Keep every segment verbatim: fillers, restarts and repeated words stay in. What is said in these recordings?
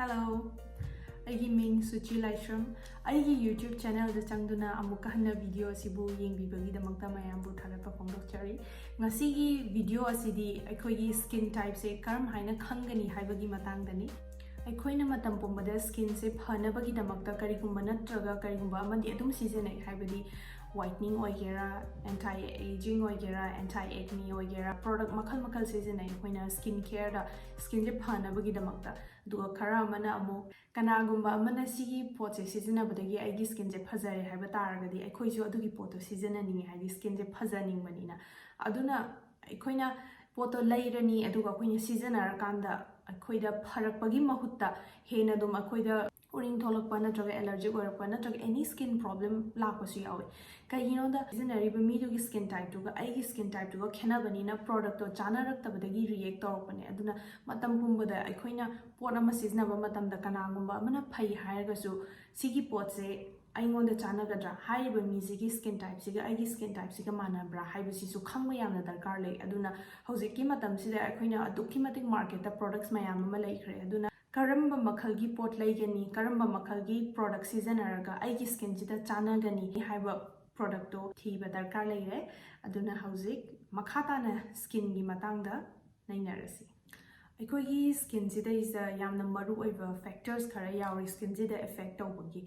Hello, ꯑꯩꯒꯤ ꯃꯤꯡ ꯁꯨꯆꯤ ꯂꯥꯏꯁ꯭ꯔꯝ꯫ ꯑꯩꯒꯤ YouTube channelꯗ ꯆꯪꯗꯨꯅ ꯑꯃꯨꯛꯀ ꯍꯟꯅ video ꯑꯁꯤꯕꯨ ꯌꯦꯡꯕꯤꯕꯒꯤꯗꯃꯛꯇ ꯃꯌꯥꯝꯕꯨ ꯊꯥꯒꯠꯄ ꯐꯣꯡꯗꯣꯛꯆꯔꯤ꯫ ꯉꯁꯤꯒꯤ video ꯑꯁꯤꯗꯤ ꯑꯩꯈꯣꯏꯒꯤ skin typeꯁꯦ ꯀꯔꯝ ꯍꯥꯏꯅ ꯈꯪꯒꯅꯤ ꯍꯥꯏꯕꯒꯤ ꯃꯇꯥꯡꯗꯅꯤ꯫ ꯑꯩꯈꯣꯏꯅ ꯃꯇꯝ ꯄꯨꯝꯕꯗ skinꯁꯦ ꯐꯅꯕꯒꯤꯗꯃꯛꯇ ꯀꯔꯤꯒꯨꯝꯕ ꯅꯠꯇ꯭ꯔꯒ ꯀꯔꯤꯒꯨꯝꯕ ꯑꯃꯗꯤ ꯑꯗꯨꯝ ꯁꯤꯖꯤꯟꯅꯩ, ꯍꯥꯏꯕꯗꯤ whitening ꯑꯣꯏꯒꯦꯔꯥ, anti aging ꯑꯣꯏꯒꯦꯔꯥ, anti acne ꯑꯣꯏꯒꯦꯔꯥ, product ꯃꯈꯜ ꯃꯈꯜ ꯁꯤꯖꯤꯟꯅꯩ ꯑꯩꯈꯣꯏꯅ skin careꯗ, skinꯁꯦ ꯐꯅꯕꯒꯤꯗꯃꯛꯇ꯫ ꯑꯗꯨꯒ ꯈꯔ ꯑꯃꯅ ꯑꯃꯨꯛ, ꯀꯅꯥꯒꯨꯝꯕ ꯑꯃꯅ ꯁꯤꯒꯤ ꯄꯣꯠꯁꯦ ꯁꯤꯖꯤꯟꯅꯕꯗꯒꯤ ꯑꯩꯒꯤ skinꯁꯦ ꯐꯖꯔꯦ ꯍꯥꯏꯕ ꯇꯥꯔꯒꯗꯤ, ꯑꯩꯈꯣꯏꯁꯨ ꯑꯗꯨꯒꯤ ꯄꯣꯠꯇꯣ ꯁꯤꯖꯤꯟꯅꯅꯤꯡꯉꯤ, ꯍꯥꯏꯗꯤ skinꯁꯦ ꯐꯖꯅꯤꯡꯕꯅꯤꯅ꯫ ꯑꯗꯨꯅ ꯑꯩꯈꯣꯏꯅ ꯄꯣꯠꯇꯣ ꯂꯩꯔꯅꯤ, ꯑꯗꯨꯒ ꯑꯩꯈꯣꯏꯅ ꯁꯤꯖꯤꯟꯅꯔꯀꯥꯟꯗ ꯑꯩꯈꯣꯏꯗ ꯐꯔꯛꯄꯒꯤ ꯃꯍꯨꯠꯇ ꯍꯦꯟꯅ ꯑꯗꯨꯝ ꯑꯩꯈꯣꯏꯗ ꯎꯔꯤꯡ ꯊꯣꯛꯂꯛꯄ ꯅꯠꯇ꯭ꯔꯒ allergic ꯑꯣꯏꯔꯛꯄ ꯅꯠꯇ꯭ꯔꯒ any skin problem ꯂꯥꯛꯄꯁꯨ ꯌꯥꯎꯋꯤ꯫ ꯀꯩꯒꯤꯅꯣꯗ, ꯁꯤꯖꯤꯟꯅꯔꯤꯕ ꯃꯤꯗꯨꯒꯤ skin typeꯇꯨꯒ ꯑꯩꯒꯤ skin typeꯇꯨꯒ ꯈꯦꯠꯅꯕꯅꯤꯅ productꯇꯣ ꯆꯥꯅꯔꯛꯇꯕꯗꯒꯤ react ꯇꯧꯔꯛꯄꯅꯦ꯫ ꯑꯗꯨꯅ ꯃꯇꯝ ꯄꯨꯝꯕꯗ ꯑꯩꯈꯣꯏꯅ ꯄꯣꯠ ꯑꯃ ꯁꯤꯖꯤꯟꯅꯕ ꯃꯇꯝꯗ ꯀꯅꯥꯒꯨꯝꯕ ꯑꯃꯅ ꯐꯩ ꯍꯥꯏꯔꯒꯁꯨ, ꯁꯤꯒꯤ ꯄꯣꯠꯁꯦ ꯑꯩꯉꯣꯟꯗ ꯆꯥꯟꯅꯒꯗ꯭ꯔꯥ, ꯍꯥꯏꯔꯤꯕ ꯃꯤꯁꯤꯒꯤ skin typeꯁꯤꯒ ꯑꯩꯒꯤ skin typeꯁꯤꯒ ꯃꯥꯟꯅꯕ꯭ꯔꯥ ꯍꯥꯏꯕꯁꯤꯁꯨ ꯈꯪꯕ ꯌꯥꯝꯅ ꯗꯔꯀꯥꯔ ꯂꯩ꯫ ꯑꯗꯨꯅ ꯍꯧꯖꯤꯛꯀꯤ ꯃꯇꯝꯁꯤꯗ ꯑꯩꯈꯣꯏꯅ ꯑꯗꯨꯛꯀꯤ ꯃꯇꯤꯛ marketꯇ products ꯃꯌꯥꯝ ꯑꯃ ꯂꯩꯈ꯭ꯔꯦ꯫ ꯑꯗꯨꯅ ꯀꯔꯝꯕ ꯃꯈꯜꯒꯤ ꯄꯣꯠ ꯂꯩꯒꯅꯤ, ꯀꯔꯝꯕ ꯃꯈꯜꯒꯤ product ꯁꯤꯖꯤꯟꯅꯔꯒ ꯑꯩꯒꯤ skinꯁꯤꯗ ꯆꯥꯟꯅꯒꯅꯤ ꯍꯥꯏꯕ productꯇꯣ ꯊꯤꯕ ꯗꯔꯀꯥꯔ ꯂꯩꯔꯦ꯫ ꯑꯗꯨꯅ ꯍꯧꯖꯤꯛ ꯃꯈꯥ ꯇꯥꯅ skinꯒꯤ ꯃꯇꯥꯡꯗ ꯅꯩꯅꯔꯁꯤ꯫ ꯑꯩꯈꯣꯏꯒꯤ skinꯁꯤꯗꯩꯁꯤꯗ ꯌꯥꯝꯅ ꯃꯔꯨꯑꯣꯏꯕ factors ꯈꯔ ꯌꯥꯎꯔꯤ skinꯁꯤꯗ effect ꯇꯧꯕꯒꯤ꯫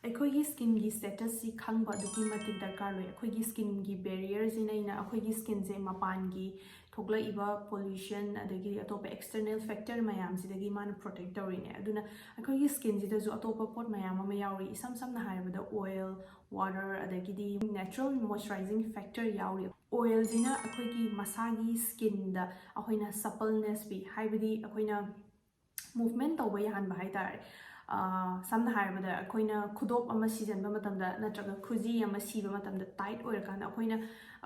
ꯑꯩꯈꯣꯏꯒꯤ skinꯒꯤ statusꯁꯤ ꯈꯪꯕ ꯑꯗꯨꯛꯀꯤ ꯃꯇꯤꯛ ꯗꯔꯀꯥꯔ ꯑꯣꯏ꯫ ꯑꯩꯈꯣꯏꯒꯤ skinꯒꯤ barrierꯁꯤꯅ ꯑꯩꯅ ꯑꯩꯈꯣꯏꯒꯤ skinꯁꯦ ꯃꯄꯥꯟꯒꯤ ꯊꯣꯛꯂꯛꯏꯕ pollution ꯑꯗꯒꯤ ꯑꯇꯣꯞꯄ external factor ꯃꯌꯥꯝꯁꯤꯗꯒꯤ ꯃꯥꯅ protect ꯇꯧꯔꯤꯅꯦ꯫ ꯑꯗꯨꯅ ꯑꯩꯈꯣꯏꯒꯤ skinꯁꯤꯗꯁꯨ ꯑꯇꯣꯞꯄ ꯄꯣꯠ ꯃꯌꯥꯝ ꯑꯃ ꯌꯥꯎꯔꯤ꯫ ꯏꯁꯝ ꯁꯝꯅ ꯍꯥꯏꯔꯕꯗ oil, water, ꯑꯗꯒꯤꯗꯤ natural moisturizing factor ꯌꯥꯎꯔꯤ꯫ Oilꯁꯤꯅ ꯑꯩꯈꯣꯏꯒꯤ ꯃꯁꯥꯒꯤ skinꯗ ꯑꯩꯈꯣꯏꯅ suppleness ꯄꯤ, ꯍꯥꯏꯕꯗꯤ ꯑꯩꯈꯣꯏꯅ movement ꯇꯧꯕ ꯌꯥꯍꯟꯕ ꯍꯥꯏꯇꯥꯔꯦ꯫ ꯑꯥ, ꯁꯝꯅ ꯍꯥꯏꯔꯕꯗ, ꯑꯩꯈꯣꯏꯅ ꯈꯨꯗꯣꯞ ꯑꯃ ꯁꯤꯖꯟꯕ ꯃꯇꯝꯗ ꯅꯠꯇ꯭ꯔꯒ ꯈꯨꯖꯤ ꯑꯃ ꯁꯤꯕ ꯃꯇꯝꯗ, tight ꯑꯣꯏꯔꯀꯥꯟꯗ ꯑꯩꯈꯣꯏꯅ,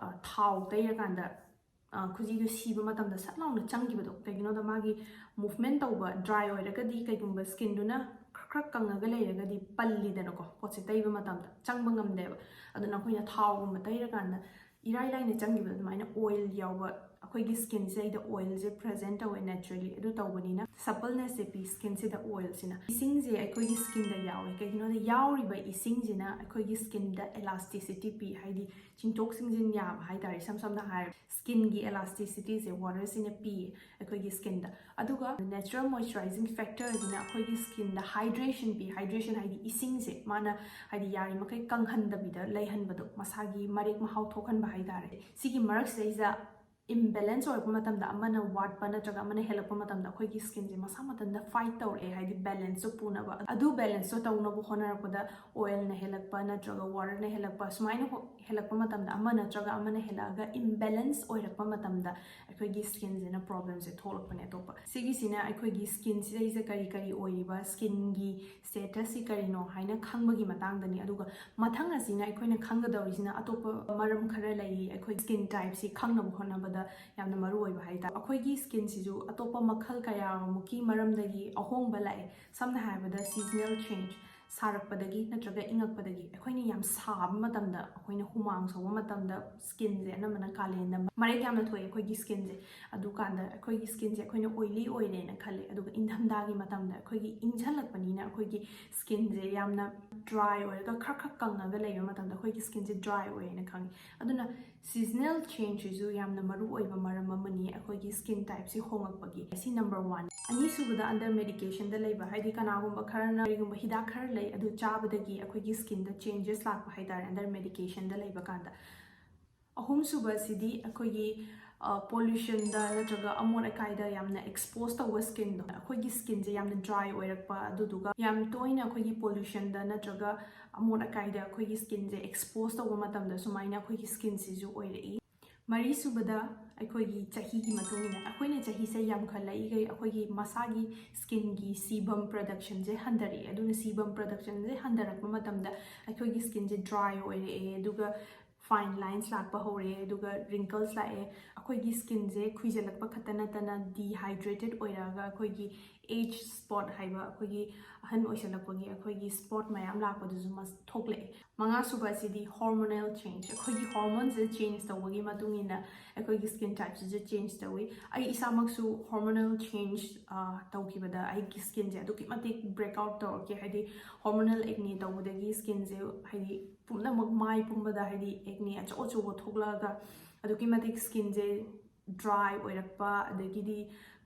ꯑꯥ, ꯊꯥꯎ ꯇꯩꯔꯀꯥꯟꯗ, ꯑꯥ, ꯈꯨꯖꯤꯗꯣ ꯁꯤꯕ ꯃꯇꯝꯗ ꯁꯠ ꯂꯥꯎꯅ ꯆꯪꯈꯤꯕꯗꯣ꯫ ꯀꯩꯒꯤꯅꯣꯗ, ꯃꯥꯒꯤ movement ꯇꯧꯕ, dry ꯑꯣꯏꯔꯒꯗꯤ, ꯀꯩꯒꯨꯝꯕ skinꯗꯨꯅ ꯈꯔ ꯈꯔ ꯀꯪꯉꯒ ꯂꯩꯔꯒꯗꯤ ꯄꯜꯂꯤꯗꯅꯀꯣ, ꯄꯣꯠꯁꯦ ꯇꯩꯕ ꯃꯇꯝꯗ ꯆꯪꯕ ꯉꯝꯗꯦꯕ꯫ ꯑꯗꯨꯅ ꯑꯩꯈꯣꯏꯅ ꯊꯥꯎꯒꯨꯝꯕ ꯇꯩꯔꯀꯥꯟꯗ ꯏꯔꯥꯏ ꯂꯥꯏꯅ ꯆꯪꯈꯤꯕꯗꯣ, ꯑꯗꯨꯃꯥꯏꯅ oil ꯌꯥꯎꯕ, ꯑꯩꯈꯣꯏꯒꯤ ꯁ꯭ꯀꯤꯟꯁꯤꯗ ꯑꯣꯏꯜꯁꯦ ꯄ꯭ꯔꯖꯦꯟ ꯇꯧꯋꯦ ꯅꯦꯆꯔꯦꯂꯤ꯫ ꯑꯗꯨ ꯇꯧꯕꯅꯤꯅ ꯁꯄꯜꯅꯦꯁꯁꯦ ꯄꯤ ꯁ꯭ꯀꯤꯟꯁꯤꯗ ꯑꯣꯏꯜꯁꯤꯅ꯫ ꯏꯁꯤꯡꯁꯦ ꯑꯩꯈꯣꯏꯒꯤ ꯁ꯭ꯀꯤꯟꯗ ꯌꯥꯎꯋꯦ꯫ ꯀꯩꯒꯤꯅꯣꯗ ꯌꯥꯎꯔꯤꯕ ꯏꯁꯤꯡꯁꯤꯅ ꯑꯩꯈꯣꯏꯒꯤ ꯁ꯭ꯀꯤꯟꯗ ꯑꯦꯂꯥꯁꯇꯤꯁꯤꯇꯤ ꯄꯤ, ꯍꯥꯏꯗꯤ ꯆꯤꯡꯊꯣꯛ ꯆꯤꯡꯁꯤꯟ ꯌꯥꯕ ꯍꯥꯏꯇꯥꯔꯦ꯫ ꯏꯁꯝ ꯁꯝꯅ ꯍꯥꯏꯔꯕꯗ ꯁ꯭ꯀꯤꯟꯒꯤ ꯑꯦꯂꯥꯁꯇꯤꯁꯤꯇꯤꯁꯦ ꯋꯥꯇꯔꯁꯤꯅ ꯄꯤꯌꯦ ꯑꯩꯈꯣꯏꯒꯤ ꯁ꯭ꯀꯤꯟꯗ꯫ ꯑꯗꯨꯒ natural moisturizing factorꯁꯤꯅ ꯑꯩꯈꯣꯏꯒꯤ ꯁ꯭ꯀꯤꯟꯗ ꯍꯥꯏꯗ꯭ꯔꯦꯁꯟ ꯄꯤ꯫ ꯍꯥꯏꯗ꯭ꯔꯦꯁꯟ ꯍꯥꯏꯗꯤ ꯏꯁꯤꯡꯁꯦ ꯃꯥꯅ ꯍꯥꯏꯗꯤ ꯌꯥꯔꯤꯃꯈꯩ ꯀꯪꯍꯟꯗꯕꯤꯗ ꯂꯩꯍꯟꯕꯗꯣ, ꯃꯁꯥꯒꯤ ꯃꯔꯦꯛ ꯃꯍꯥꯎ ꯊꯣꯛꯍꯟꯕ ꯍꯥꯏꯇꯥꯔꯦ꯫ ꯁꯤꯒꯤ ꯃꯔꯛꯁꯤꯗꯩꯁꯤꯗ ꯏꯝꯕꯦꯂꯦꯟꯁ ꯑꯣꯏꯔꯛꯄ ꯃꯇꯝꯗ, ꯑꯃꯅ ꯋꯥꯠꯄ ꯅꯠꯇ꯭ꯔꯒ ꯑꯃꯅ ꯍꯦꯜꯂꯛꯄ ꯃꯇꯝꯗ, ꯑꯩꯈꯣꯏꯒꯤ ꯁ꯭ꯀꯤꯟꯁꯦ ꯃꯁꯥ ꯃꯊꯟꯇ ꯐꯥꯏꯠ ꯇꯧꯔꯛꯑꯦ, ꯍꯥꯏꯗꯤ ꯕꯦꯂꯦꯟꯁꯇꯣ ꯄꯨꯅꯕ꯫ ꯑꯗꯨ ꯕꯦꯂꯦꯟꯁꯇꯣ ꯇꯧꯅꯕ ꯍꯣꯠꯅꯔꯛꯄꯗ ꯑꯣꯏꯜꯅ ꯍꯦꯜꯂꯛꯄ ꯅꯠꯇ꯭ꯔꯒ ꯋꯥꯇꯔꯅ ꯍꯦꯜꯂꯛꯄ, ꯁꯨꯃꯥꯏꯅ ꯍꯣ-, ꯍꯦꯜꯂꯛꯄ ꯃꯇꯝꯗ, ꯑꯃ ꯅꯠꯇ꯭ꯔꯒ ꯑꯃꯅ ꯍꯦꯜꯂꯛꯑꯒ ꯏꯝꯕꯦꯂꯦꯟꯁ ꯑꯣꯏꯔꯛꯄ ꯃꯇꯝꯗ ꯑꯩꯈꯣꯏꯒꯤ ꯁ꯭ꯀꯤꯟꯁꯤꯅ ꯄ꯭ꯔꯣꯕ꯭ꯂꯦꯝꯁꯦ ꯊꯣꯛꯂꯛꯄꯅꯦ꯫ ꯑꯇꯣꯞꯄ ꯁꯤꯒꯤꯁꯤꯅ ꯑꯩꯈꯣꯏꯒꯤ ꯁ꯭ꯀꯤꯟꯁꯤꯗꯩꯁꯤꯗ ꯀꯔꯤ ꯀꯔꯤ ꯑꯣꯏꯔꯤꯕ, ꯁ꯭ꯀꯤꯟꯒꯤ ꯁ꯭ꯇꯦꯇꯁꯁꯤ ꯀꯔꯤꯅꯣ ꯍꯥꯏꯅ ꯈꯪꯕꯒꯤ ꯃꯇꯥꯡꯗꯅꯤ꯫ ꯑꯗꯨꯒ ꯃꯊꯪ ꯑꯁꯤꯅ ꯑꯩꯈꯣꯏꯅ ꯈꯪꯒꯗꯧꯔꯤꯁꯤꯅ ꯑꯇꯣꯞꯄ ꯃꯔꯝ ꯈꯔ ꯂꯩꯔꯤ꯫ ꯑꯩꯈꯣꯏ ꯁ꯭ꯀꯤꯟ ꯇꯥꯏꯞꯁꯤ ꯈꯪꯅꯕ ꯍꯣꯠꯅꯕꯗ ꯌꯥꯝꯅ ꯃꯔꯨ ꯑꯣꯏꯕ ꯍꯥꯏꯇꯥꯔꯦ꯫ ꯑꯩꯈꯣꯏꯒꯤ ꯁ꯭ꯀꯤꯟꯁꯤꯁꯨ ꯑꯇꯣꯞꯄ ꯃꯈꯜ ꯀꯌꯥꯃꯨꯛꯀꯤ ꯃꯔꯝꯗꯒꯤ ꯑꯍꯣꯡꯕ ꯂꯥꯛꯑꯦ꯫ ꯁꯝꯅ ꯍꯥꯏꯔꯕꯗ seasonal change, ꯁꯥꯔꯛꯄꯗꯒꯤ ꯅꯠꯇ꯭ꯔꯒ ꯏꯪꯉꯛꯄꯗꯒꯤ꯫ ꯑꯩꯈꯣꯏꯅ ꯌꯥꯝ ꯁꯥꯕ ꯃꯇꯝꯗ, ꯑꯩꯈꯣꯏꯅ ꯍꯨꯃꯥꯡ ꯁꯧꯕ ꯃꯇꯝꯗ, ꯁ꯭ꯀꯤꯟꯁꯦ ꯑꯅꯝꯕꯅ ꯀꯥꯂꯦꯟꯗ ꯃꯔꯦꯛ ꯌꯥꯝꯅ ꯊꯣꯛꯑꯦ ꯑꯩꯈꯣꯏꯒꯤ ꯁ꯭ꯀꯤꯟꯁꯦ꯫ ꯑꯗꯨꯀꯥꯟꯗ ꯑꯩꯈꯣꯏꯒꯤ ꯁ꯭ꯀꯤꯟꯁꯦ ꯑꯩꯈꯣꯏꯅ ꯑꯣꯏꯂꯤ ꯑꯣꯏꯔꯦꯅ ꯈꯜꯂꯦ꯫ ꯑꯗꯨꯒ ꯏꯪꯊꯝꯊꯥꯒꯤ ꯃꯇꯝꯗ ꯑꯩꯈꯣꯏꯒꯤ ꯏꯪꯁꯜꯂꯛꯄꯅꯤꯅ ꯑꯩꯈꯣꯏꯒꯤ ꯁ꯭ꯀꯤꯟꯁꯦ ꯌꯥꯝꯅ ꯗ꯭ꯔꯥꯏ ꯑꯣꯏꯔꯒ ꯈꯔ ꯈꯔ ꯀꯪꯉꯒ ꯂꯩꯕ ꯃꯇꯝꯗ ꯑꯩꯈꯣꯏꯒꯤ ꯁ꯭ꯀꯤꯟꯁꯦ ꯗ꯭ꯔꯥꯏ ꯑꯣꯏꯌꯦꯅ ꯈꯪꯉꯤ꯫ ꯑꯗꯨꯅ seasonal changeꯁꯤꯁꯨ ꯌꯥꯝꯅ ꯃꯔꯨ ꯑꯣꯏꯕ ꯃꯔꯝ ꯑꯃꯅꯤ ꯑꯩꯈꯣꯏꯒꯤ ꯁ꯭ꯀꯤꯟ ꯇꯥꯏꯞꯁꯤ ꯍꯣꯡꯉꯛꯄꯒꯤ꯫ ꯑꯁꯤ number one꯫ ꯑꯅꯤꯁꯨꯕꯗ under medicationꯗ ꯂꯩꯕ, ꯍꯥꯏꯗꯤ ꯀꯅꯥꯒꯨꯝꯕ ꯈꯔꯅ ꯀꯔꯤꯒꯨꯝꯕ ꯍꯤꯗꯥꯛ ꯈꯔ ꯂꯩ, ꯑꯗꯨ ꯆꯥꯕꯗꯒꯤ ꯑꯩꯈꯣꯏꯒꯤ ꯁ꯭ꯀꯤꯟꯗ changes ꯂꯥꯛꯄ ꯍꯥꯏꯇꯥꯔꯦ under medicationꯗ ꯂꯩꯕ ꯀꯥꯟꯗ꯫ ꯑꯍꯨꯝꯁꯨꯕꯁꯤꯗꯤ ꯑꯩꯈꯣꯏꯒꯤ, ꯑ, pollutionꯗ ꯅꯠꯇ꯭ꯔꯒ ꯑꯃꯣꯠ ꯑꯀꯥꯏꯗ ꯌꯥꯝꯅ expose ꯇꯧꯕ ꯁ꯭ꯀꯤꯟꯗꯣ, ꯑꯩꯈꯣꯏꯒꯤ ꯁ꯭ꯀꯤꯟꯁꯦ ꯌꯥꯝꯅ ꯗ꯭ꯔꯥꯏ ꯑꯣꯏꯔꯛꯄ, ꯑꯗꯨꯗꯨꯒ ꯌꯥꯝ ꯇꯣꯏꯅ ꯑꯩꯈꯣꯏꯒꯤ pollutionꯗ ꯅꯠꯇ꯭ꯔꯒ ꯑꯃꯣꯠ ꯑꯀꯥꯏꯗ ꯑꯩꯈꯣꯏꯒꯤ ꯁ꯭ꯀꯤꯟꯁꯦ expose ꯇꯧꯕ ꯃꯇꯝꯗ ꯁꯨꯃꯥꯏꯅ ꯑꯩꯈꯣꯏꯒꯤ ꯁ꯭ꯀꯤꯟꯁꯤꯁꯨ ꯑꯣꯏꯔꯛꯏ꯫ ꯃꯔꯤꯁꯨꯕꯗ ꯑꯩꯈꯣꯏꯒꯤ ꯆꯍꯤꯒꯤ ꯃꯇꯨꯡ ꯏꯟꯅ, ꯑꯩꯈꯣꯏꯅ ꯆꯍꯤꯁꯦ ꯌꯥꯝꯈꯠꯂꯛꯏꯈꯩ ꯑꯩꯈꯣꯏꯒꯤ ꯃꯁꯥꯒꯤ ꯁ꯭ꯀꯤꯟꯒꯤ sebum productionꯁꯦ ꯍꯟꯊꯔꯛꯑꯦ꯫ ꯑꯗꯨꯅ sebum productionꯁꯦ ꯍꯟꯊꯔꯛꯄ ꯃꯇꯝꯗ ꯑꯩꯈꯣꯏꯒꯤ ꯁ꯭ꯀꯤꯟꯁꯦ ꯗ꯭ꯔꯥꯏ ꯑꯣꯏꯔꯛꯑꯦ, ꯑꯗꯨꯒ fine lines ꯂꯥꯛꯄ ꯍꯧꯔꯛꯑꯦ, ꯑꯗꯨꯒ wrinkles ꯂꯥꯛꯑꯦ꯫ ꯑꯩꯈꯣꯏꯒꯤ ꯁ꯭ꯀꯤꯟꯁꯦ ꯈꯨꯏꯖꯜꯂꯛꯄ ꯈꯛꯇ ꯅꯠꯇꯅ ꯗꯤꯍꯥꯏꯗ꯭ꯔꯦꯇꯦꯠ ꯑꯣꯏꯔꯛꯑꯒ ꯑꯩꯈꯣꯏꯒꯤ ꯑꯦꯖ ꯁ꯭ꯄꯣꯠ ꯍꯥꯏꯕ, ꯑꯩꯈꯣꯏꯒꯤ ꯑꯍꯟ ꯑꯣꯏꯁꯜꯂꯛꯄꯒꯤ ꯑꯩꯈꯣꯏꯒꯤ ꯁ꯭ꯄꯣꯠ ꯃꯌꯥꯝ ꯂꯥꯛꯄꯗꯨꯁꯨ ꯃꯁ ꯊꯣꯛꯂꯛꯑꯦ꯫ ꯃꯉꯥꯁꯨꯕ ꯑꯁꯤꯗꯤ ꯍꯣꯔꯃꯣꯅꯦꯜ ꯆꯦꯟꯖ꯫ ꯑꯩꯈꯣꯏꯒꯤ ꯍꯣꯔꯃꯣꯟꯁꯦ ꯆꯦꯟꯖ ꯇꯧꯕꯒꯤ ꯃꯇꯨꯡ ꯏꯟꯅ ꯑꯩꯈꯣꯏꯒꯤ ꯁ꯭ꯀꯤꯟ ꯇꯥꯏꯞꯁꯤꯁꯨ ꯆꯦꯟꯖ ꯇꯧꯏ꯫ ꯑꯩ ꯏꯁꯥꯃꯛꯁꯨ ꯍꯣꯔꯃꯣꯅꯦꯜ ꯆꯦꯟꯖ ꯇꯧꯈꯤꯕꯗ ꯑꯩꯒꯤ ꯁ꯭ꯀꯤꯟꯁꯦ ꯑꯗꯨꯛꯀꯤ ꯃꯇꯤꯛ ꯕ꯭ꯔꯦꯛ ꯑꯥꯎꯠ ꯇꯧꯔꯛꯈꯤ꯫ ꯍꯥꯏꯗꯤ ꯍꯣꯔꯃꯣꯅꯦꯜ ꯑꯦꯛꯅꯤ ꯇꯧꯕꯗꯒꯤ ꯁ꯭ꯀꯤꯟꯁꯦ, ꯍꯥꯏꯗꯤ ꯄꯨꯝꯅꯃꯛ, ꯃꯥꯏ ꯄꯨꯝꯕꯗ ꯍꯥꯏꯗꯤ ꯑꯦꯛꯅꯤ ꯑꯆꯧ ꯑꯆꯧꯕ ꯊꯣꯛꯂꯛꯑꯒ ꯑꯗꯨꯛꯀꯤ ꯃꯇꯤꯛ ꯁ꯭ꯀꯤꯟꯁꯦ ꯗ꯭ꯔꯥꯏ ꯑꯣꯏꯔꯛꯄ, ꯑꯗꯒꯤꯗꯤ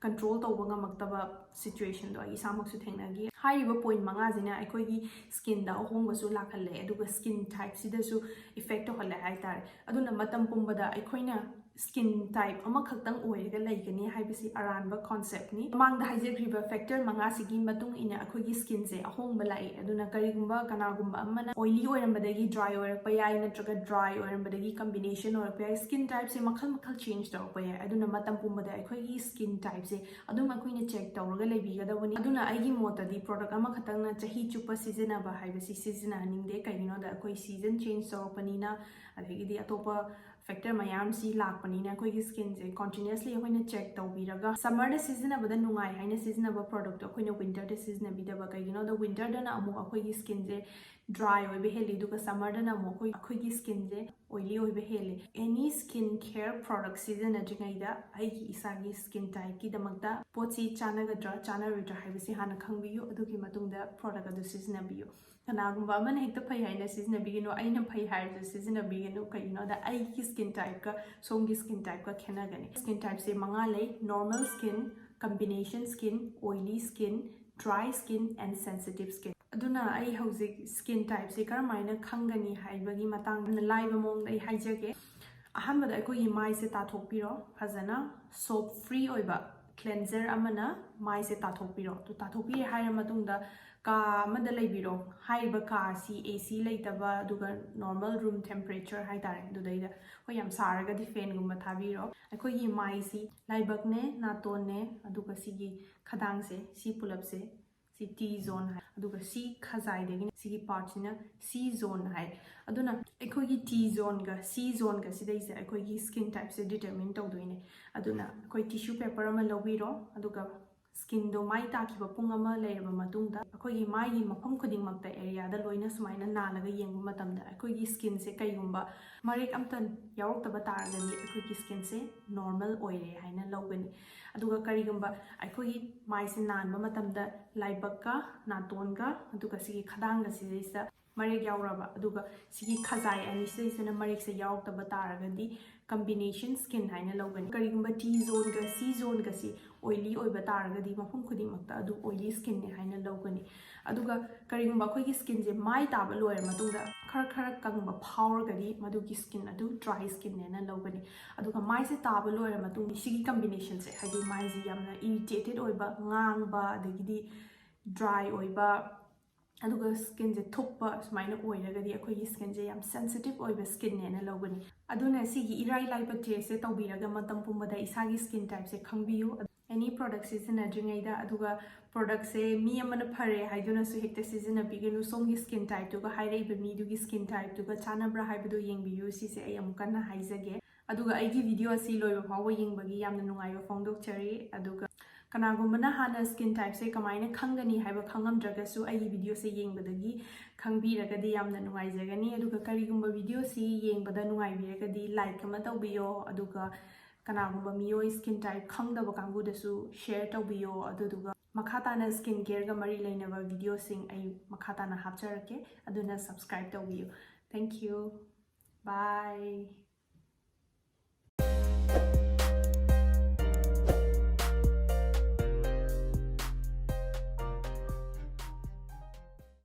ꯀꯟꯇ꯭ꯔꯣꯜ ꯇꯧꯕ ꯉꯝꯃꯛꯇꯕ ꯁꯤꯆꯨꯋꯦꯁꯟꯗꯣ ꯑꯩ ꯏꯁꯥꯃꯛꯁꯨ ꯊꯦꯡꯅꯈꯤ꯫ ꯍꯥꯏꯔꯤꯕ ꯄꯣꯏꯟ ꯃꯉꯥꯁꯤꯅ ꯑꯩꯈꯣꯏꯒꯤ ꯁ꯭ꯀꯤꯟꯗ ꯑꯍꯣꯡꯕꯁꯨ ꯂꯥꯛꯍꯜꯂꯦ, ꯑꯗꯨꯒ ꯁ꯭ꯀꯤꯟ ꯇꯥꯏꯞꯁꯤꯗꯁꯨ ꯏꯐꯦꯛ ꯇꯧꯍꯜꯂꯦ ꯍꯥꯏꯇꯥꯔꯦ꯫ ꯑꯗꯨꯅ ꯃꯇꯝ ꯄꯨꯝꯕꯗ ꯑꯩꯈꯣꯏꯅ ꯁ꯭ꯀꯤꯟ ꯇꯥꯏꯞ ꯑꯃꯈꯛꯇꯪ ꯑꯣꯏꯔꯒ ꯂꯩꯒꯅꯤ ꯍꯥꯏꯕꯁꯤ ꯑꯔꯥꯟꯕ ꯀꯣꯟꯁꯦꯞꯅꯤ꯫ ꯃꯃꯥꯡꯗ ꯍꯥꯏꯖꯈ꯭ꯔꯤꯕ ꯐꯦꯛꯇꯔ ꯃꯉꯥꯁꯤꯒꯤ ꯃꯇꯨꯡ ꯏꯟꯅ ꯑꯩꯈꯣꯏꯒꯤ ꯁ꯭ꯀꯤꯟꯁꯦ ꯑꯍꯣꯡꯕ ꯂꯥꯛꯏ꯫ ꯑꯗꯨꯅ ꯀꯔꯤꯒꯨꯝꯕ ꯀꯅꯥꯒꯨꯝꯕ ꯑꯃꯅ ꯑꯣꯏꯂꯤ ꯑꯣꯏꯔꯝꯕꯗꯒꯤ ꯗ꯭ꯔꯥꯏ ꯑꯣꯏꯔꯛꯄ ꯌꯥꯏ, ꯅꯠꯇ꯭ꯔꯒ ꯗ꯭ꯔꯥꯏ ꯑꯣꯏꯔꯝꯕꯗꯒꯤ ꯀꯝꯕꯤꯅꯦꯁꯟ ꯑꯣꯏꯔꯛꯄ ꯌꯥꯏ꯫ ꯁ꯭ꯀꯤꯟ ꯇꯥꯏꯞꯁꯦ ꯃꯈꯜ ꯃꯈꯜ ꯆꯦꯟꯖ ꯇꯧꯔꯛꯄ ꯌꯥꯏ꯫ ꯑꯗꯨꯅ ꯃꯇꯝ ꯄꯨꯝꯕꯗ ꯑꯩꯈꯣꯏꯒꯤ ꯁ꯭ꯀꯤꯟ ꯇꯥꯏꯞꯁꯦ ꯑꯗꯨꯝ ꯑꯩꯈꯣꯏꯅ ꯆꯦꯛ ꯇꯧꯔꯒ ꯂꯩꯕꯤꯒꯗꯕꯅꯤ꯫ ꯑꯗꯨꯅ ꯑꯩꯒꯤ ꯃꯣꯠꯇꯗꯤ ꯄ꯭ꯔꯣꯗꯛ ꯑꯃꯈꯛꯇꯪꯅ ꯆꯍꯤ ꯆꯨꯞꯄ ꯁꯤꯖꯤꯟꯅꯕ ꯍꯥꯏꯕꯁꯤ ꯁꯤꯖꯤꯟꯅꯍꯟꯅꯤꯡꯗꯦ꯫ ꯀꯩꯒꯤꯅꯣꯗ ꯑꯩꯈꯣꯏ ꯁꯤꯖꯟ ꯆꯦꯟꯖ ꯇꯧꯔꯛꯄꯅꯤꯅ, ꯑꯗꯒꯤꯗꯤ ꯑꯇꯣꯞꯄ ꯐꯦꯛꯇꯔ ꯃꯌꯥꯝꯁꯤ ꯂꯥꯛꯄꯅꯤꯅ ꯑꯩꯈꯣꯏꯒꯤ ꯁ꯭ꯀꯤꯟꯁꯦ ꯀꯣꯟꯇꯤꯅ꯭ꯌꯁꯂꯤ ꯑꯩꯈꯣꯏꯅ ꯆꯦꯛ ꯇꯧꯕꯤꯔꯒ, ꯁꯝꯃꯔꯗ ꯁꯤꯖꯤꯟꯅꯕꯗ ꯅꯨꯡꯉꯥꯏ ꯍꯥꯏꯅ ꯁꯤꯖꯤꯟꯅꯕ ꯄ꯭ꯔꯣꯗꯛꯇꯣ ꯑꯩꯈꯣꯏꯅ ꯋꯤꯟꯇꯔꯗ ꯁꯤꯖꯤꯟꯅꯕꯤꯗꯕ꯫ ꯀꯩꯒꯤꯅꯣꯗ ꯋꯤꯟꯇꯔꯗꯅ ꯑꯃꯨꯛ ꯑꯩꯈꯣꯏꯒꯤ ꯁ꯭ꯀꯤꯟꯁꯦ ꯗ꯭ꯔꯥꯏ ꯑꯣꯏꯕ ꯍꯦꯜꯂꯤ, ꯑꯗꯨꯒ ꯁꯝꯃꯔꯗꯅ ꯑꯃꯨꯛ ꯑꯩꯈꯣꯏ, ꯑꯩꯈꯣꯏꯒꯤ ꯁ꯭ꯀꯤꯟꯁꯦ ꯑꯣꯏꯂꯤ ꯑꯣꯏꯕ ꯍꯦꯜꯂꯤ꯫ ꯑꯦꯅꯤ ꯁ꯭ꯀꯤꯟ ꯀꯦꯌꯔ ꯄ꯭ꯔꯣꯗꯛ ꯁꯤꯖꯤꯟꯅꯗ꯭ꯔꯤꯉꯩꯗ ꯑꯩꯒꯤ ꯏꯁꯥꯒꯤ ꯁ꯭ꯀꯤꯟ ꯇꯥꯏꯞꯀꯤꯗꯃꯛꯇ ꯄꯣꯠꯁꯤ ꯆꯥꯟꯅꯒꯗ꯭ꯔꯥ ꯆꯥꯟꯅꯔꯣꯏꯗ꯭ꯔꯥ ꯍꯥꯏꯕꯁꯤ ꯍꯥꯟꯅ ꯈꯪꯕꯤꯌꯨ, ꯑꯗꯨꯒꯤ ꯃꯇꯨꯡꯗ ꯄ꯭ꯔꯣꯗꯛ ꯑꯗꯨ ꯁꯤꯖꯤꯟꯅꯕꯤꯌꯨ꯫ ꯀꯅꯥꯒꯨꯝꯕ ꯑꯃꯅ ꯍꯦꯛꯇ ꯐꯩ ꯍꯥꯏꯅ ꯁꯤꯖꯤꯟꯅꯕꯤꯒꯅꯨ, ꯑꯩꯅ ꯐꯩ ꯍꯥꯏꯔꯁꯨ ꯁꯤꯖꯤꯟꯅꯕꯤꯒꯅꯨ꯫ ꯀꯩꯒꯤꯅꯣꯗ ꯑꯩꯒꯤ ꯁ꯭ꯀꯤꯟ ꯇꯥꯏꯞꯀ ꯁꯣꯝꯒꯤ ꯁ꯭ꯀꯤꯟ ꯇꯥꯏꯞꯀ ꯈꯦꯠꯅꯒꯅꯤ꯫ ꯁ꯭ꯀꯤꯟ ꯇꯥꯏꯞꯁꯦ ꯃꯉꯥ ꯂꯩ: normal skin, combination skin, oily skin, dry skin, and sensitive skin. ꯑꯗꯨꯅ ꯑꯩ ꯍꯧꯖꯤꯛ ꯁ꯭ꯀꯤꯟ ꯇꯥꯏꯞꯁꯦ ꯀꯔꯝꯍꯥꯏꯅ ꯈꯪꯒꯅꯤ ꯍꯥꯏꯕꯒꯤ ꯃꯇꯥꯡꯗ ꯂꯥꯏꯕ ꯃꯑꯣꯡꯗ ꯑꯩ ꯍꯥꯏꯖꯒꯦ꯫ ꯑꯍꯥꯟꯕꯗ ꯑꯩꯈꯣꯏꯒꯤ ꯃꯥꯏꯁꯦ ꯇꯥꯊꯣꯛꯄꯤꯔꯣ ꯐꯖꯅ꯫ ꯁꯣꯞ ꯐ꯭ꯔꯤ ꯑꯣꯏꯕ ꯀ꯭ꯂꯦꯟꯖꯔ ꯑꯃꯅ ꯃꯥꯏꯁꯦ ꯇꯥꯊꯣꯛꯄꯤꯔꯣ꯫ ꯑꯗꯨ ꯇꯥꯊꯣꯛꯄꯤꯔꯦ ꯍꯥꯏꯔ ꯃꯇꯨꯡꯗ ꯀꯥ ꯑꯃꯗ ꯂꯩꯕꯤꯔꯣ꯫ ꯍꯥꯏꯔꯤꯕ ꯀꯥ ꯑꯁꯤ ꯑꯦ ꯁꯤ ꯂꯩꯇꯕ, ꯑꯗꯨꯒ ꯅꯣꯔꯃꯦꯜ ꯔꯨꯝ ꯇꯦꯝꯄꯔꯦꯆꯔ ꯍꯥꯏꯇꯥꯔꯦ, ꯑꯗꯨꯗꯩꯗ꯫ ꯑꯩꯈꯣꯏ ꯌꯥꯝ ꯁꯥꯔꯒꯗꯤ ꯐꯦꯟꯒꯨꯝꯕ ꯊꯥꯕꯤꯔꯣ꯫ ꯑꯩꯈꯣꯏꯒꯤ ꯃꯥꯏꯁꯤ ꯂꯥꯏꯕꯛꯅꯦ, ꯅꯥꯇꯣꯟꯅꯦ, ꯑꯗꯨꯒ ꯁꯤꯒꯤ ꯈꯗꯥꯡꯁꯦ, ꯁꯤ ꯄꯨꯂꯞꯁꯦ ꯁꯤ T zone ꯍꯥꯏ, ꯑꯗꯨꯒ ꯁꯤ ꯈꯖꯥꯏꯗꯒꯤꯅ ꯁꯤꯒꯤ ꯄꯥꯔꯠꯁꯤꯅ C zone ꯍꯥꯏ꯫ ꯑꯗꯨꯅ ꯑꯩꯈꯣꯏꯒꯤ T zoneꯒ C zoneꯒ ꯁꯤꯗꯩꯁꯦ ꯑꯩꯈꯣꯏꯒꯤ skin typeꯁꯦ determine ꯇꯧꯗꯣꯏꯅꯦ꯫ ꯑꯗꯨꯅ ꯑꯩꯈꯣꯏ tissue paper ꯑꯃ ꯂꯧꯕꯤꯔꯣ, ꯑꯗꯨꯒ skinꯗꯣ ꯃꯥꯏ ꯇꯥꯈꯤꯕ ꯄꯨꯡ ꯑꯃ ꯂꯩꯔꯕ ꯃꯇꯨꯡꯗ ꯑꯩꯈꯣꯏꯒꯤ ꯃꯥꯏꯒꯤ ꯃꯐꯝ ꯈꯨꯗꯤꯡꯃꯛꯇ, areaꯗ ꯂꯣꯏꯅ ꯁꯨꯃꯥꯏꯅ ꯅꯥꯜꯂꯒ ꯌꯦꯡꯕ ꯃꯇꯝꯗ ꯑꯩꯈꯣꯏꯒꯤ skinꯁꯦ ꯀꯩꯒꯨꯝꯕ ꯃꯔꯦꯛ ꯑꯝꯇ ꯌꯥꯎꯔꯛꯇꯕ ꯇꯥꯔꯒꯗꯤ ꯑꯩꯈꯣꯏꯒꯤ skinꯁꯦ normal ꯑꯣꯏꯔꯦ ꯍꯥꯏꯅ ꯂꯧꯒꯅꯤ꯫ ꯑꯗꯨꯒ ꯀꯔꯤꯒꯨꯝꯕ ꯑꯩꯈꯣꯏꯒꯤ ꯃꯥꯏꯁꯦ ꯅꯥꯟꯕ ꯃꯇꯝꯗ ꯂꯥꯏꯕꯛꯀ ꯅꯥꯇꯣꯟꯒ ꯑꯗꯨꯒ ꯁꯤꯒꯤ ꯈꯗꯥꯡꯒ ꯁꯤꯗꯩꯁꯤꯗ ꯃꯔꯦꯛ ꯌꯥꯎꯔꯕ, ꯑꯗꯨꯒ ꯁꯤꯒꯤ ꯈꯖꯥꯏ ꯑꯅꯤꯁꯤꯗꯩꯁꯤꯅ ꯃꯔꯦꯛꯁꯦ ꯌꯥꯎꯔꯛꯇꯕ ꯇꯥꯔꯒꯗꯤ combination skin ꯍꯥꯏꯅ ꯂꯧꯒꯅꯤ꯫ ꯀꯔꯤꯒꯨꯝꯕ T zoneꯒ C zoneꯒꯁꯤ oily ꯑꯣꯏꯕ ꯇꯥꯔꯒꯗꯤ ꯃꯐꯝ ꯈꯨꯗꯤꯡꯃꯛꯇ ꯑꯗꯨ oily skinꯅꯦ ꯍꯥꯏꯅ ꯂꯧꯒꯅꯤ꯫ ꯑꯗꯨꯒ ꯀꯔꯤꯒꯨꯝꯕ ꯑꯩꯈꯣꯏꯒꯤ skinꯁꯦ ꯃꯥꯏ ꯇꯥꯕ ꯂꯣꯏꯔ ꯃꯇꯨꯡꯗ ꯈꯔ ꯈꯔ ꯀꯪꯕ ꯐꯥꯎꯔꯒꯗꯤ ꯃꯗꯨꯒꯤ skin ꯑꯗꯨ dry skinꯅꯦꯅ ꯂꯧꯒꯅꯤ꯫ ꯑꯗꯨꯒ ꯃꯥꯏꯁꯦ ꯇꯥꯕ ꯂꯣꯏꯔ ꯃꯇꯨꯡꯗ ꯁꯤꯒꯤ combinationꯁꯦ, ꯍꯥꯏꯗꯤ ꯃꯥꯏꯁꯦ ꯌꯥꯝꯅ irritated ꯑꯣꯏꯕ, ꯉꯥꯡꯕ, ꯑꯗꯒꯤꯗꯤ dry ꯑꯣꯏꯕ, ꯑꯗꯨꯒ skinꯁꯦ ꯊꯨꯞꯄ ꯁꯨꯃꯥꯏꯅ ꯑꯣꯏꯔꯒꯗꯤ ꯑꯩꯈꯣꯏꯒꯤ skinꯁꯦ ꯌꯥꯝ sensitive ꯑꯣꯏꯕ skinꯅꯦꯅ ꯂꯧꯒꯅꯤ꯫ ꯑꯗꯨꯅ ꯁꯤꯒꯤ ꯏꯔꯥꯏ ꯂꯥꯏꯕ testꯁꯦ ꯇꯧꯕꯤꯔꯒ ꯃꯇꯝ ꯄꯨꯝꯕꯗ ꯏꯁꯥꯒꯤ skin typeꯁꯦ ꯈꯪꯕꯤꯌꯨ꯫ Any product ꯁꯤꯖꯤꯟꯅꯗ꯭ꯔꯤꯉꯩꯗ, ꯑꯗꯨꯒ productꯁꯦ ꯃꯤ ꯑꯃꯅ ꯐꯔꯦ ꯍꯥꯏꯗꯨꯅꯁꯨ ꯍꯦꯛꯇ ꯁꯤꯖꯤꯟꯅꯕꯤꯒꯅꯨ꯫ ꯁꯣꯝꯒꯤ skin typeꯇꯨꯒ, ꯍꯥꯏꯔꯛꯏꯕ ꯃꯤꯗꯨꯒꯤ skin typeꯇꯨꯒ ꯆꯥꯟꯅꯕ꯭ꯔꯥ ꯍꯥꯏꯕꯗꯨ ꯌꯦꯡꯕꯤꯌꯨ꯫ ꯁꯤꯁꯦ ꯑꯩ ꯑꯃꯨꯛ ꯀꯟꯅ ꯍꯥꯏꯖꯒꯦ꯫ ꯑꯗꯨꯒ ꯑꯩꯒꯤ video ꯑꯁꯤ ꯂꯣꯏꯕ ꯐꯥꯎꯕ ꯌꯦꯡꯕꯒꯤ ꯌꯥꯝꯅ ꯅꯨꯡꯉꯥꯏꯕ ꯐꯣꯡꯗꯣꯛꯆꯔꯤ꯫ ꯑꯗꯨꯒ ꯀꯅꯥꯒꯨꯝꯕꯅ ꯍꯥꯟꯅ skin typeꯁꯦ ꯀꯃꯥꯏꯅ ꯈꯪꯒꯅꯤ ꯍꯥꯏꯕ ꯈꯪꯉꯝꯗ꯭ꯔꯒꯁꯨ ꯑꯩꯒꯤ videoꯁꯦ ꯌꯦꯡꯕꯗꯒꯤ ꯈꯪꯕꯤꯔꯒꯗꯤ ꯌꯥꯝꯅ ꯅꯨꯡꯉꯥꯏꯖꯒꯅꯤ꯫ ꯑꯗꯨꯒ ꯀꯔꯤꯒꯨꯝꯕ videoꯁꯤ ꯌꯦꯡꯕꯗ ꯅꯨꯡꯉꯥꯏꯕꯤꯔꯒꯗꯤ like ꯑꯃ ꯇꯧꯕꯤꯌꯣ꯫ ꯑꯗꯨꯒ ꯀꯅꯥꯒꯨꯝꯕ ꯃꯤꯑꯣꯏ skin type ꯈꯪꯗꯕ ꯀꯥꯡꯕꯨꯗꯁꯨ share ꯇꯧꯕꯤꯌꯣ꯫ ꯑꯗꯨꯗꯨꯒ ꯃꯈꯥ ꯇꯥꯅ skin careꯒ ꯃꯔꯤ ꯂꯩꯅꯕ videoꯁꯤꯡ ꯑꯩ ꯃꯈꯥ ꯇꯥꯅ ꯍꯥꯞꯆꯔꯛꯀꯦ꯫ ꯑꯗꯨꯅ subscribe ꯇꯧꯕꯤꯌꯨ꯫ Thank you. Bye.